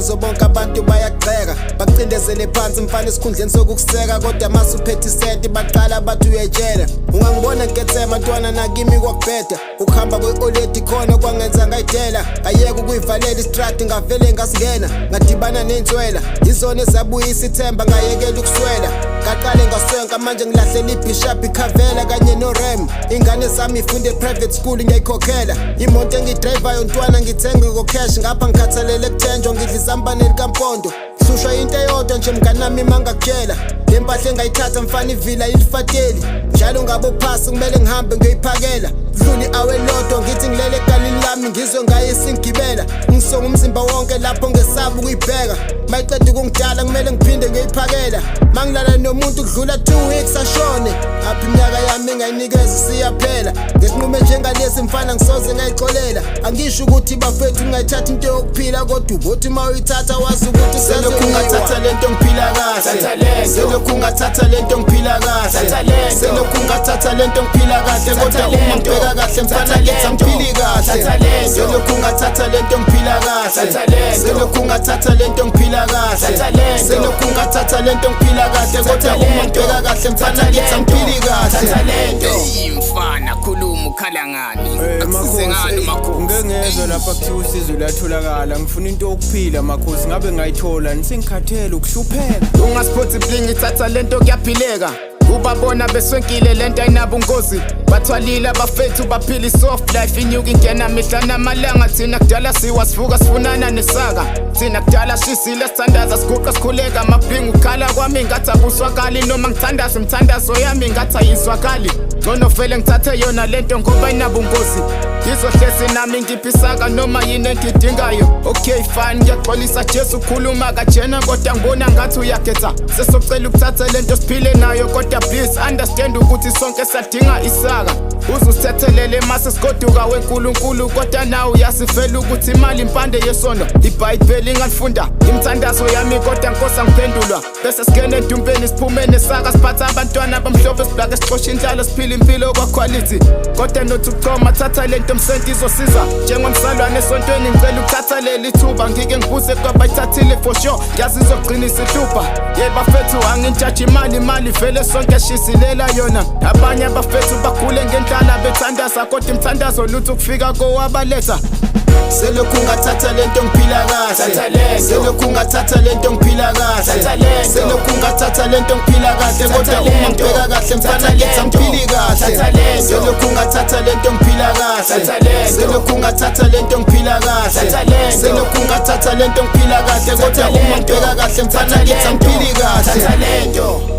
ngazo bonke abantu bayagxeka. Bakucindezele phansi mfana esikhundleni sokukuseka, kodwa mase uphethe isenti baqala bathi uyayitshela. Ungangibona ngikethema ntwana, nakimi kwakubheda. Ukuhamba kwe-oledi khona kwangenza ngayidela, ngayeka ukuyivalela istradi, ngavele ngasingena, ngadibana ney'nswela, izona ezabuyisa ithemba, ngayekela ukuswela, ngaqale ngaswenka. Manje ngilahlela ibhishap, ikhavela kanye norem. Ingane zami ifunde private school, ngiyayikhokhela. Imoto engiyidrayivayo ntwana ngithenge ngo-cash, ngapha ngikhathalele kuthenjwa, ngidla izambane likampondo. Hlushwa into eyodwa nje mnganami, mangakutshela, le mpahla engayithatha mfana ivila ilifateli njalo ngabo phasi, kumele ngihambe ngiyoyiphakela. Dlula i-hour elodwa, ngithi ngilele egalini lami, ngizwe ngayo isingibela, ngisonga umzimba wonke lapho ngesaba ukuyibheka. Mayiqeda ukungidala, kumele ngiphinde ngiyoyiphakela. Mangilala nomuntu kudlula 2 weeks ashone. Apha iminyaka yami engayinikeza isiyaphela. Ngesinqume njengalesi mfana ngisoze ngayixolela. Angisho ukuthi bafethu ungayithatha into yokuphila, kodwa ubothi uma uyithatha wazi ukuthi selokhu ngathatha lento ngiphila kahle, selokhu ngathatha lento ngiphila kahle, selokhu ngathatha lento ngiphila kahle. Kodwa uma ngibheka kahle mfana, ngithi angiphili kahle. Selokhu ngathatha lento ngiphila kahle, selokhu ngathatha lento ngiphila kahle, selokhu ngathatha lento ngiphila kahle. Kodwa uma ngibheka kahle mfana, ngithi angiphili kahle. Eyi mfana, khuluma, ukhala ngani? Eh, Akusize makhosi, ngani makhosi? Ngike ngezwa lapha kuthiwa usizo luyatholakala. Ngifuna into yokuphila makhosi, ngabe ngayithola? Nisengikhathele ukuhlupheka. Ungasiphothi bling, ithatha lento, kuyaphileka. Ubabona beswenkile, lento ayinabungozi. Bathwalile abafethu, baphila i-soft life, inyuka ingena mihla namalanga. Thina kudala siwa, sivuka sifunana nesaka. Thina kudala shisile, sithandaza, siguqa, sikhuleka. Amabhingu ukhala kwami ngathi akuswakali, noma ngithandaza imithandazo yami ngathi ayizwakali. Ngcono vele ngithathe yona lento ngoba inabungozi, ngizohlezi nami ngiphisaka noma yini engidingayo. Okay fine, ngiyaxolisa Jesu, ukhuluma kajena kodwa ngibona ngathi uyakhetha. Sesocela ukuthatha lento siphile nayo, kodwa please understand ukuthi sonke sadinga isaka. Uzusithethelele mase sigoduka wenkulunkulu, kodwa nawe uyasifela ukuthi imali impande yesono. Ibhayibheli ngalifunda, imithandazo yami kodwa nkosi angiphendulwa. Bese singene endumbeni, siphume nesaka, siphatha abantwana abamhlophe, siblake, sixoshe indlala, siphile impilo kwa-quality. Kodwa nothi ukuchoma, thatha lento msenti, izosiza njengomsalwane esontweni. Ngicela ukuthatha leli thuba ngike ngibuze kwabayithathile, for sure ngiyazi izogcina isihlupha. Ye bafethu, anginjaji imali, imali vele sonke shisilela yona. Abanye abafethu bagule ngendlala bethandaza, kodwa imithandazo lutho, ukufika kowabaletha. Selokhu ngathatha lento ngiphila kahle, selokhu ngathatha lento ngiphila kahle, selokhu ngathatha lento ngiphila kahle. Kodwa uma ngibheka kahle mfana, ngithi angiphili kahle. Selokhu ngathatha lento ngiphila kahle, selokhu ngathatha lento ngiphila kahle, selokhu ngathatha lento ngiphila kahle. Kodwa uma ngibheka kahle mfana, ngithi angiphili kahle.